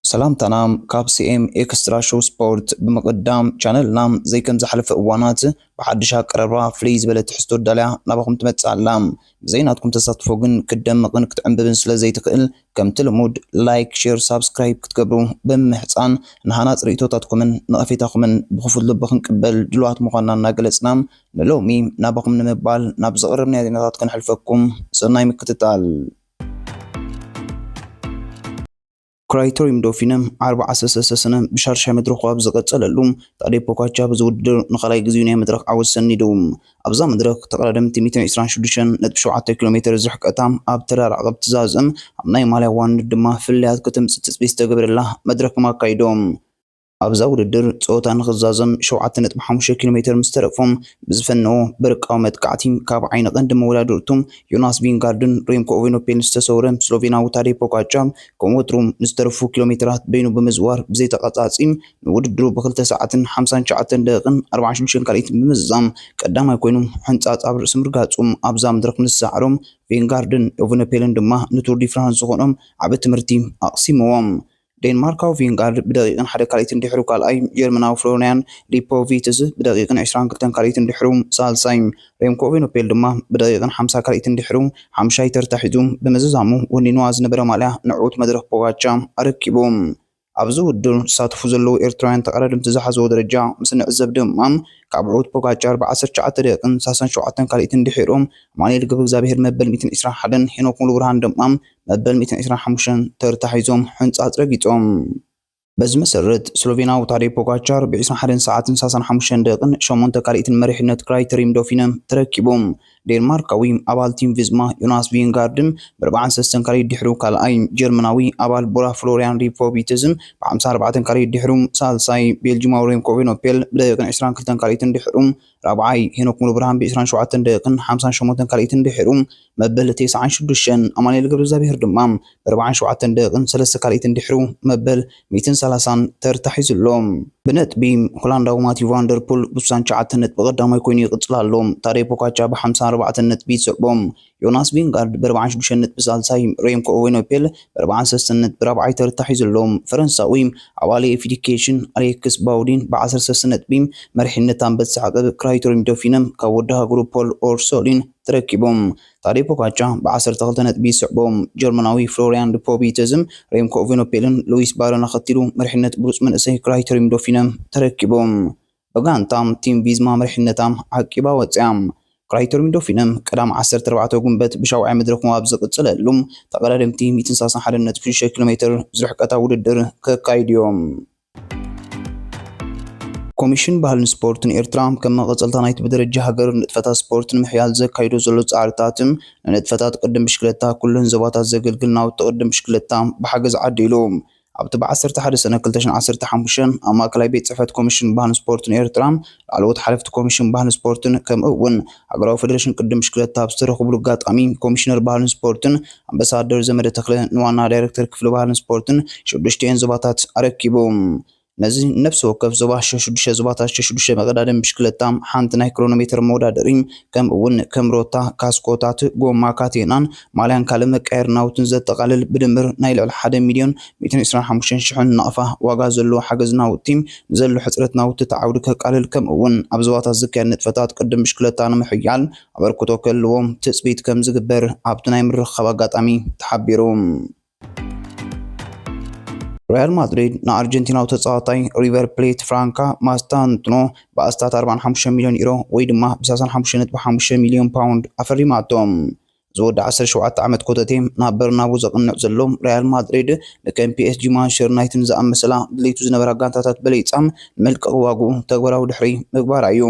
ሰላምታና ካብ ሲኤም ኤክስትራ ሾው ስፖርት። ብምቕዳም ቻነልና ዘይከም ዝሓለፈ እዋናት ብሓድሽ ኣቀራርባ ፍልይ ዝበለ ትሕዝቶ ዳልያ ናባኹም ትመጽእ ኣላ። ብዘይ ናትኩም ተሳትፎ ግን ክትደምቕን ክትዕንብብን ስለ ዘይትኽእል፣ ከምቲ ልሙድ ላይክ፣ ሼር፣ ሳብስክራይብ ክትገብሩ ብምምሕጻን፣ ንሃናጽ ርእይቶታትኩምን ነቐፌታኹምን ብኽፉት ልቢ ክንቅበል ድሉዋት ምዃንና እናገለጽና፣ ንሎሚ ናባኹም ንምባል ናብ ዘቕረብናዮ ዜናታት ከነሕልፈኩም። ሰናይ ምክትታል። ክራይቶሪም ዶፊነ ዓርቢ ዓሰርተ ሰለስተ ሰነ ብሻርሻይ መድረኹ ኣብ ዝቐጸለሉ፣ ታዴ ፖጋቻር በዚ ውድድር ንኻልኣይ ግዜኡ ናይ መድረኽ ዓወት ሰኒዱ። ኣብዛ መድረኽ ተቐዳደምቲ ሚእትን ዕስራን ሽዱሽተን ነጥቢ ሸውዓተ ኪሎ ሜተር ዝርሕቀታ ኣብ ተራራቕ ትዛዘም፣ ኣብ ናይ ማልያ ዋንነት ድማ ፍልልያት ከተምጽእ ትጽቢት ዝተገብረላ መድረኽ ድማ ኣካይዶም። ኣብዛ ውድድር ጸወታ ንኽዛዘም ሸውዓተ ነጥቢ ሓሙሽተ ኪሎ ሜተር ምስ ተረፎም፣ ብዝፈነዎ በርቃዊ መጥቃዕቲ ካብ ዓይኒ ቀንዲ መወዳድርቱ ዮናስ ቪንጋርድን ሬምኮ ኦቬኖፔልን ዝተሰውረ ስሎቬናዊ ታዴ ፖጋቻር፣ ከም ወትሩ ንዝተረፉ ኪሎ ሜተራት በይኑ ብምዝዋር ብዘይተቐጻጺ፣ ንውድድሩ ብክልተ ሰዓትን ሓምሳን ትሽዓተን ደቂቕን ኣርባዓን ሽዱሽተን ካልኢትን ብምዝዛም ቀዳማይ ኮይኑ፣ ሕንጻጽ ኣብ ርእሲ ምርጋጹ ኣብዛ መድረኽ ምስ ሰዓሮም፣ ቪንጋርድን ኦቬኖፔልን ድማ ንቱር ዲ ፍራንስ ዝኾኖም ዓቢ ትምህርቲ ኣቕሲምዎም። ዴንማርካዊ ቪንጋርድ ብደቂቕን ሓደ ካልኢትን ድሕሩ ካልኣይ፣ ጀርመናዊ ፍሎሪያን ሊፖቪትስ ብደቂቕን ዕስራን ክልተን ካልኢትን ድሕሩ ሳልሳይ፣ ሬምኮ ኦቬኖፔል ድማ ብደቂቕን ሓምሳ ካልኢትን ድሕሩ ሓምሻይ ተርታ ሒዙ ብምዝዛሙ፣ ወኒንዋ ዝነበረ ማልያ ንዕዉት መድረኽ ፖጋቻር ኣረኪቡ። ኣብዚ ውድድር ዝሳተፉ ዘለዉ ኤርትራውያን ተቐዳደምቲ ዝሓዝዎ ደረጃ ምስ ንዕዘብ ድማ፣ ካብ ዕዉት ፖጋቻር ብዓሰርተ ትሽዓተ ደቂቕን ሰላሳን ሸውዓተን ካልኢትን ድሒሩ፣ ኣማኑኤል ገብረእግዚኣብሄር መበል ሚእትን ዕስራን ሓደን፣ ሄኖክ ሙሉብርሃን ድማ መበል ሚእትን ዕስራን ሓሙሽተን ተርታ ሒዞም ሕንጻጽ ረጊጾም። በዚ መሰረት፣ ስሎቬናዊ ታዴ ፖጋቻር ብ ዕስራን ሓደን ሰዓትን ሰላሳን ሓሙሽተን ደቂቕን ሸሞንተ ካልኢትን መሪሕነት ክራይተሪም ዶፊነ ተረኪቡ። ዴንማርካዊ ኣባል ቲም ቪዝማ ዮናስ ቪንጋርድን ብ ኣርባዓን ሰለስተን ካልኢት ድሕሩ ካልኣይ፣ ጀርመናዊ ኣባል ቦራ ፍሎሪያን ሪፖቪትዝን ብ ሓምሳን ኣርባዕተን ካልኢት ድሕሩ ሳልሳይ፣ ቤልጂማዊ ሬምኮ ኦቬኖፔል ብደቂቕን ዕስራን ክልተን ካልኢትን ድሕሩ ራብዓይ፣ ሄኖክ ሙሉብርሃን ብ ዕስራን ሸውዓተን ደቂቕን ሓምሳን ሸሞንተን ካልኢትን ድሕሩ መበል ተስዓን ሽዱሽተን፣ ኣማኑኤል ገብረእግዚኣብሄር ድማ ብ ኣርባዓን ሸውዓተን ደቂቕን ሰለስተ ካልኢትን ድሕሩ መበል ሚእትን ሰላሳን ተርታ ሒዙ ኣሎ። ብነጥቢ፣ ሆላንዳዊ ማቲው ቫንደርፑል ብ ስሳን ትሽዓተን ነጥቢ ቀዳማይ ኮይኑ ይቕጽል ኣሎ። ታዴ ፖጋቻር ብ ሓምሳን ኣርባዕተን ነጥቢ ይስዕቦ። ዮናስ ቪንጋርድ ብ ኣርባዓን ሽዱሽተን ነጥቢ ሳልሳይ፣ ሬምኮ ኦቬኖፔል ብ ኣርባዓን ሰለስተን ነጥቢ ራብዓይ ተርታ ሒዙ ኣሎ። ፈረንሳዊ ኣባል ኤፍ ዲ ኬሽን ኣሌክስ ባውዲን ብ ዓሰርተ ሰለስተ ነጥቢ መሪሕነት ኣንበሳ ዓቐብ ክራይቶሪም ዶፊነ ካብ ወዲ ሃገሩ ፖል ኦርሶሊን ተረኪቡ። ታዴ ፖጋቻር ብ ዓሰርተ ክልተ ነጥቢ ይስዕቦ። ጀርመናዊ ፍሎሪያን ሪፖቪትዝን ሬምኮ ኦቬኖፔልን ሉዊስ ባረን ኣኸቲሉ መሪሕነት ብሉጽ መንእሰይ ክራይተሪም ዶፊነ ተረኪቡ። ብጋንታ ቲም ቪዝማ መሪሕነታ ዓቂባ ወጽያ። ክራይተሪም ዶፊነ ቀዳም ዓሰርተ ኣርባዕተ ጉንበት ብሻውዓይ መድረኹ ኣብ ዝቕጽለሉ፣ ተቐዳደምቲ ሚእትን ሰላሳን ሓደን ነጥቢ ሽዱሽተ ኪሎ ሜተር ዝርሕቀታ ውድድር ከካይዱ እዮም። ኮሚሽን ባህልን ስፖርትን ኤርትራ፣ ከም መቐጸልታ ናይቲ ብደረጃ ሃገር ንጥፈታት ስፖርት ንምሕያል ዘካይዶ ዘሎ ጻዕርታትን፣ ንንጥፈታት ቅድም ብሽክለታ ኩለን ዞባታት ዘገልግል ናውቲ ቅድም ብሽክለታ ብሓገዝ ዓዲሉ። ኣብቲ ብ ዓሰርተ ሓደ ሰነ ክልተ ሽሕን ዓሰርተ ሓሙሽተን ኣብ ማእከላይ ቤት ጽሕፈት ኮሚሽን ባህልን ስፖርትን ኤርትራ፣ ላዕለዎት ሓለፍቲ ኮሚሽን ባህልን ስፖርትን፣ ከምኡ እውን ሃገራዊ ፌደሬሽን ቅድም ብሽክለታ ኣብ ዝተረኽብሉ ኣጋጣሚ፣ ኮሚሽነር ባህልን ስፖርትን ኣምባሳደር ዘመደ ተኽለ ንዋና ዳይሬክተር ክፍሊ ባህልን ስፖርትን ሽዱሽቲኤን ዞባታት ኣረኪቡ። ነዚ ነፍሲ ወከፍ ዞባ ሽዱሽተ ዞባታት ሽዱሽተ መቐዳደሚ ብሽክለታ፣ ሓንቲ ናይ ክሮኖሜተር መወዳደሪ፣ ከምኡ እውን ከም ሮታ፣ ካስኮታት፣ ጎማ፣ ካቴናን ማልያን ካልእ መቃየሪ ናውትን ዘጠቓልል ብድምር ናይ ልዕሊ ሓደ ሚልዮን ሚእትን ዕስራን ሓሙሽተን ሽሕን ናቕፋ ዋጋ ዘለዎ ሓገዝ ናውቲ፣ ንዘሎ ሕጽረት ናውቲ እቲ ዓውዲ ከቃልል፣ ከምኡ እውን ኣብ ዞባታት ዝካየድ ንጥፈታት ቅድም ብሽክለታ ንምሕያል ኣበርክቶ ክህልዎም ትጽቢት ከም ዝግበር ኣብቲ ናይ ምርኽኻብ ኣጋጣሚ ተሓቢሩ። ሪያል ማድሪድ ንኣርጀንቲናዊ ተጻዋታይ ሪቨር ፕሌት ፍራንካ ማስታንትኖ ብኣስታት ኣርባዓን ሓሙሽተን ሚልዮን ዩሮ ወይ ድማ ብ ሰላሳን ሓሙሽተን ነጥቢ ሓሙሽተ ሚልዮን ፓውንድ ኣፈሪማቶ። ዝወዲ ዓሰርተ ሸውዓተ ዓመት ኮተቴ ናብ በርናቡ ዘቕንዕ ዘሎ ሪያል ማድሪድ፣ ንከም ፒ ኤስ ጂ፣ ማንቸስተር ዩናይትድን ዝኣመሰላ ድሌቱ ዝነበራ ጋንታታት በሊጻ፣ ንመልቀቒ ዋግኡ ተግባራዊ ድሕሪ ምግባራ እዩ።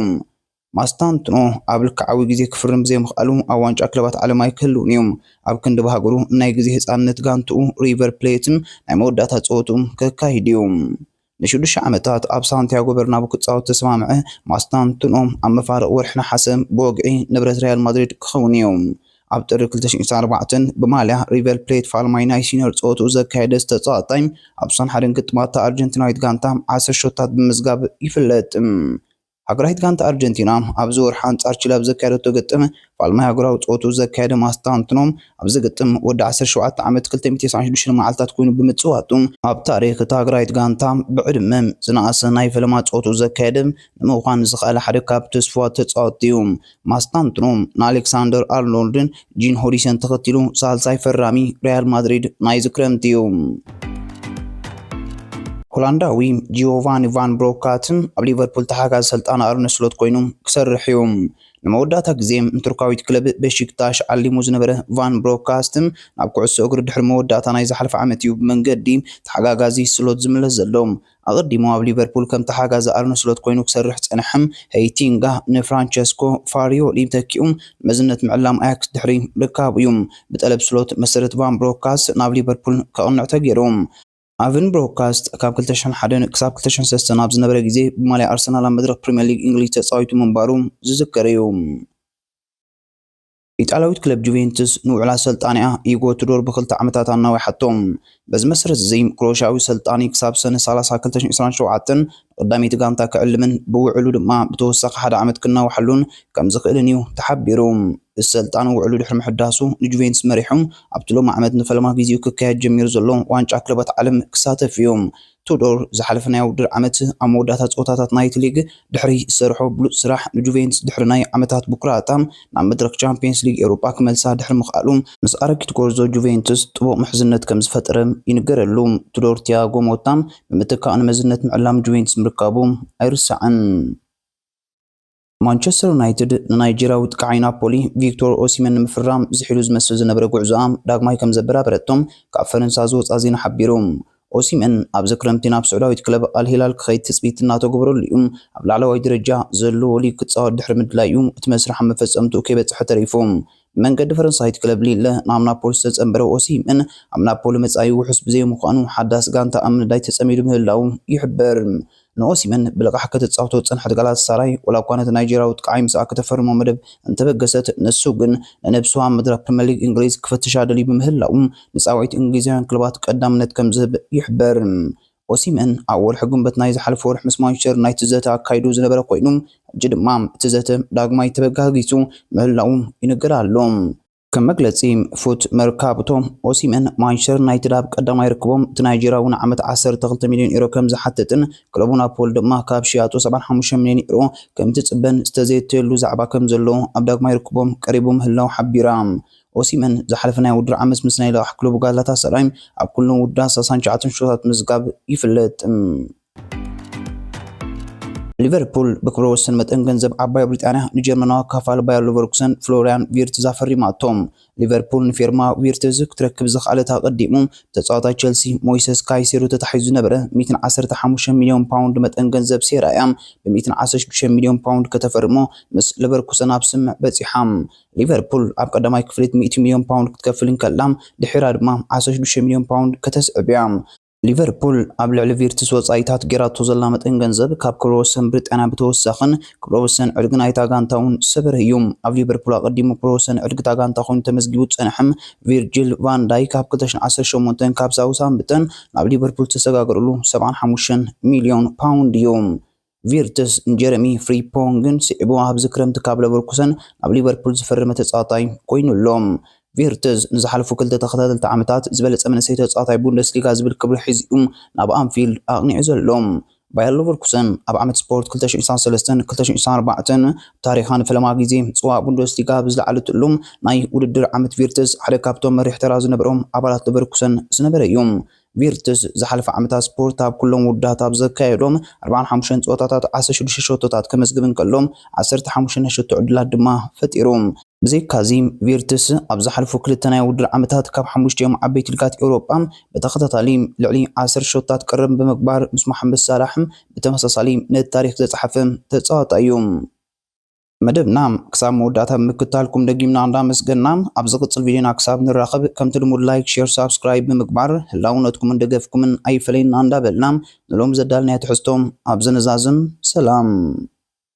ማስታንትኖ ኣብ ልክዓዊ ግዜ ክፍርም ብዘይምኽኣሉ፣ ኣብ ዋንጫ ክለባት ዓለም ኣይክህልውን እዩ። ኣብ ክንዲ ብሃገሩ ናይ ግዜ ህጻንነት ጋንትኡ ሪቨር ፕሌትን ናይ መወዳእታ ጸወትኡ ከካይድ እዩ። ንሽዱሽተ ዓመታት ኣብ ሳንቲያጎ በርናቡ ክጻወት ዝተሰማምዐ ማስታንትኖ፣ ኣብ መፋርቕ ወርሒ ነሓሰ ብወግዒ ንብረት ሪያል ማድሪድ ክኸውን እዩ። ኣብ ጥሪ ክልተ ሽሕን ዕስራን ኣርባዕተን ብማልያ ሪቨር ፕሌት ፋልማይ ናይ ሲኒዮር ጸወትኡ ዘካየደ ዝተጻዋታይ፣ ኣብ ሳን ሓደን ግጥማት ኣርጀንቲናዊት ጋንታ ዓሰርተ ሾታት ብምዝጋብ ይፍለጥ። ሃገራዊት ጋንታ ኣርጀንቲና ኣብዚ ወርሒ ኣንጻር ቺለ ኣብ ዘካየደቶ ግጥም፣ ፋልማይ ሃገራዊ ጸወቱ ዘካየደ ማስታንትኖ፣ ኣብዚ ግጥም ወዲ ዓሰርተ ሸውዓተ ዓመት ክልተ ሚእቲ ተስዓን ሽዱሽተን መዓልታት ኮይኑ ብምጽዋቱ፣ ኣብ ታሪኽ እታ ሃገራዊት ጋንታ ብዕድመ ዝነኣሰ ናይ ፈለማ ጸወቱ ዘካየደ ንምዃን ዝኸኣለ ሓደ ካብ ተስፍዋት ተጻወትቲ እዩ። ማስታንትኖ ንኣሌክሳንደር ኣርኖልድን ጂን ሆሪሰን ተኸቲሉ ሳልሳይ ፈራሚ ሪያል ማድሪድ ናይዚ ክረምቲ እዩ። ሆላንዳዊ ጂዮቫኒ ቫን ብሮካት ኣብ ሊቨርፑል ተሓጋዚ ሰልጣን ኣርነ ስሎት ኮይኑ ክሰርሕ እዩ። ንመወዳእታ ግዜ ንቱርካዊት ክለብ በሺክታሽ ዓሊሙ ዝነበረ ቫን ብሮካስት፣ ናብ ኩዕሶ እግሪ ድሕሪ መወዳእታ ናይ ዝሓለፈ ዓመት እዩ ብመንገዲ ተሓጋጋዚ ስሎት ዝምለስ ዘሎ። ኣቐዲሙ ኣብ ሊቨርፑል ከም ተሓጋዚ ኣርነ ስሎት ኮይኑ ክሰርሕ ዝጸንሐ ሄይቲንጋ ንፍራንቸስኮ ፋሪዮሊ ተኪኡ ንመዝነት ምዕላም ኣያክስ ድሕሪ ምርካቡ እዩ። ብጠለብ ስሎት መሰረት ቫን ብሮካስ ናብ ሊቨርፑል ከቕንዕ ተገይሩ። ኣቨን ብሮካስት ካብ ክልተ ሽሕን ሓደን ክሳብ ክልተ ሽሕን ሰለስተን ኣብ ዝነበረ ግዜ ብማልያ ኣርሰናል ኣብ መድረኽ ፕሪምየር ሊግ እንግሊዝ ተጻዊቱ ምንባሩ ዝዝከር እዩ። ኢጣልያዊት ክለብ ጁቬንቱስ ንውዕል ኣሰልጣኒኣ ኢጎ ቱዶር ብኽልተ ዓመታት ኣናዊሓቶ። በዚ መሰረት እዚ ክሮሻዊ ሰልጣኒ ክሳብ ሰነ ሰላሳ ክልተ ሽሕን ዕስራን ሸውዓተን ንቀዳመይቲ ጋንታ ክዕልምን ብውዕሉ ድማ ብተወሳኺ ሓደ ዓመት ክናውሓሉን ከም ዝኽእልን እዩ ተሓቢሩ። እዚ ሰልጣን ውዕሉ ድሕሪ ምሕዳሱ ንጁቬንቱስ መሪሑ ኣብቲ ሎሚ ዓመት ንፈለማ ግዜኡ ክካየድ ጀሚሩ ዘሎ ዋንጫ ክለባት ዓለም ክሳተፍ እዩ። ቱዶር ዝሓለፈ ናይ ውድድር ዓመት ኣብ መወዳእታ ጸወታታት ናይቲ ሊግ ድሕሪ ዝሰርሖ ብሉጽ ስራሕ ንጁቬንቱስ ድሕሪ ናይ ዓመታት ብኩራታ ናብ መድረኽ ቻምፒየንስ ሊግ ኤውሮጳ ክመልሳ ድሕሪ ምኽኣሉ ምስ ኣረጊት ጎርዞ ጁቬንቱስ ጥቡቕ ምሕዝነት ከም ዝፈጠረ ይንገረሉ። ቱዶር ቲያጎ ሞታ ብምትካእ ንመዝነት ምዕላም ጁቬንቱስ ምርካቡ ኣይርሳዕን። ማንቸስተር ዩናይትድ ንናይጀርያዊ ጥቃዓይ ናፖሊ ቪክቶር ኦሲመን ንምፍራም ዝሒሉ ዝመስል ዝነበረ ጉዕዞኣ ዳግማይ ከም ዘበራበረቶም ካብ ፈረንሳ ዝወጻ ዜና ሓቢሩ። ኦሲመን ኣብዚ ክረምቲ ናብ ስዑዳዊት ክለብ ኣል ሂላል ክኸይድ ትጽቢት እናተገበረሉ እዩ። ኣብ ላዕለዋይ ደረጃ ዘለዎ ሊግ ክጻወት ድሕሪ ምድላዩ እቲ መስርሕ ኣብ መፈጸምትኡ ከይበጽሐ ተሪፉ። ብመንገዲ ፈረንሳዊት ክለብ ሊለ ናብ ናፖሊ ዝተጸንበረ ኦሲመን ኣብ ናፖሊ መጻኢ ውሑስ ብዘይምዃኑ ሓዳስ ጋንታ ኣብ ምንዳይ ተጸሚዱ ምህላዉ ይሕበር። ንኦሲመን ብልቓሕ ከተጻውቶ ዝጸንሐት ጋላታሳራይ፣ ወላ እኳ ነቲ ናይጀርያዊ ጥቃዓይ ምስኣ ከተፈርሞ መደብ እንተበገሰት፣ ንሱ ግን ንነብሱ ኣብ መድረኽ ፕሪምየር ሊግ እንግሊዝ ክፈትሻ ደልዩ ብምህላዉ፣ ንጻውዒት እንግሊዛውያን ክለባት ቀዳምነት ከም ዝህብ ይሕበር። ኦሲመን ኣብ ወርሒ ግንቦት ናይ ዝሓለፈ ወርሒ ምስ ማንቸስተር ዩናይትድ ዘተ ኣካይዱ ዝነበረ ኮይኑ፣ ሕጂ ድማ እቲ ዘተ ዳግማይ ተበጋጊሱ ምህላዉ ይንገር ኣሎ። ከም መግለጺ ፉት መርካብቶ፣ ኦሲመን ማንቸስተር ዩናይትድ ኣብ ቀዳማይ ርክቦም እቲ ናይጀርያዊ ንዓመት ዓሰርተ ክልተ ሚልዮን ዩሮ ከም ዝሓትትን ክለቡ ናፖሊ ድማ ካብ ሽያጡ ሰብዓን ሓሙሽተን ሚልዮን ዩሮ ከም ትጽበን ዝተዘየተየሉ ዛዕባ ከም ዘሎ ኣብ ዳግማይ ርክቦም ቀሪቡ ምህላው ሓቢራ። ኦሲመን ዝሓለፈ ናይ ውድድር ዓመት ምስ ናይ ልቓሕ ክለቡ ጋላታሳራይ ኣብ ኩሎም ውድድራት ሰላሳን ትሽዓተን ሸቶታት ምዝጋብ ይፍለጥ። ሊቨርፑል ብክብረ ወሰን መጠን ገንዘብ ዓባይ ብሪጣንያ ንጀርመናዊ ኣካፋሊ ባየር ሌቨርኩሰን ፍሎሪያን ቪርትዝ ኣፈሪማቶ። ሊቨርፑል ንፌርማ ቪርትዝ ክትረክብ ዝኸኣለት ኣቐዲሙ ተጻዋታይ ቸልሲ ሞይሰስ ካይሴዶ ተታሒዙ ዝነበረ ሚእትን ዓሰርተ ሓሙሽተ ሚልዮን ፓውንድ መጠን ገንዘብ ሴራ እያ ብ ሚእትን ዓሰርተ ሽዱሽተ ሚልዮን ፓውንድ ከተፈርሞ ምስ ሌቨርኩሰን ኣብ ስምምዕ በጺሓ። ሊቨርፑል ኣብ ቀዳማይ ክፍሊት ሚእቲ ሚልዮን ፓውንድ ክትከፍል እንከላ፣ ድሒራ ድማ ዓሰርተ ሽዱሽተ ሚልዮን ፓውንድ ከተስዕብ እያ። ሊቨርፑል ኣብ ልዕሊ ቪርትስ ወጻኢታት ጌራቶ ዘላ መጠን ገንዘብ ካብ ክብረ ወሰን ብሪጣንያ ብተወሳኽን ክብረ ወሰን ዕድጊ ናይታ ጋንታ እውን ዝሰበረ እዩ። ኣብ ሊቨርፑል ኣቐዲሙ ክብረ ወሰን ዕድጊ እታ ጋንታ ኮይኑ ተመዝጊቡ ዝጸንሐ ቪርጂል ቫን ዳይክ ኣብ ክልተ ሽሕን ዓሰርተ ሸሞንተን ካብ ሳውዝሃምፕተን ናብ ሊቨርፑል ዝተሰጋገረሉ ሰብዓን ሓሙሽተን ሚልዮን ፓውንድ እዩ። ቪርትስ ንጀረሚ ፍሪፖንግን ስዒቡ ኣብዚ ክረምቲ ካብ ሌቨርኩሰን ናብ ሊቨርፑል ዝፈረመ ተጻዋታይ ኮይኑ ኣሎ። ቪርትዝ ንዝሓለፉ ክልተ ተኸታተልቲ ዓመታት ዝበለጸ መንእሰይ ተጻዋታይ ቡንደስሊጋ ዝብል ክብሪ ሒዙ እዩ ናብ ኣንፊልድ ኣቕኒዑ ዘሎ። ባየር ሌቨርኩሰን ኣብ ዓመት ስፖርት ክልተ ሽሕን ዕስራን ሰለስተን ክልተ ሽሕን ዕስራን ኣርባዕተን ታሪኻ ንፈለማ ግዜ ጽዋእ ቡንደስሊጋ ብዝለዓለትሉ ናይ ውድድር ዓመት ቪርትዝ ሓደ ካብቶም መሪሕ ተራ ዝነበሮም ኣባላት ሌቨርኩሰን ዝነበረ እዩ። ቪርትስ ዝሓለፈ ዓመታት ስፖርት ኣብ ኩሎም ውድድራት ኣብ ዘካየዶም ኣርባዓን ሓሙሽተን ጸወታታት ዓሰርተ ሽዱሽተ ሸቶታት ከመዝግብ እንከሎ ዓሰርተ ሓሙሽተ ናይ ሸቶ ዕድላት ድማ ፈጢሩ። ብዘይካዚ ቪርትስ ኣብ ዝሓለፉ ክልተ ናይ ውድድር ዓመታት ካብ ሓሙሽቲኦም ዓበይቲ ሊጋት ኤውሮጳ ብተኸታታሊ ልዕሊ ዓሰርተ ሸቶታት ቅርብ ብምግባር ምስ መሓመድ ሳላሕ ብተመሳሳሊ ነቲ ታሪኽ ዘጽሓፈ ተጻዋታይ እዩ። መደብና ክሳብ መወዳእታ ብምክትታልኩም ደጊምና እንዳመስገና፣ ኣብ ዝቕጽል ቪድዮና ክሳብ ንራኸብ ከምቲ ልሙድ ላይክ፣ ሼር፣ ሳብስክራይብ ብምግባር ህላውነትኩምን ደገፍኩምን ኣይፈለየና እንዳበልና ንሎም ዘዳልናዮ ትሕዝቶ ኣብ ዘነዛዝም ሰላም።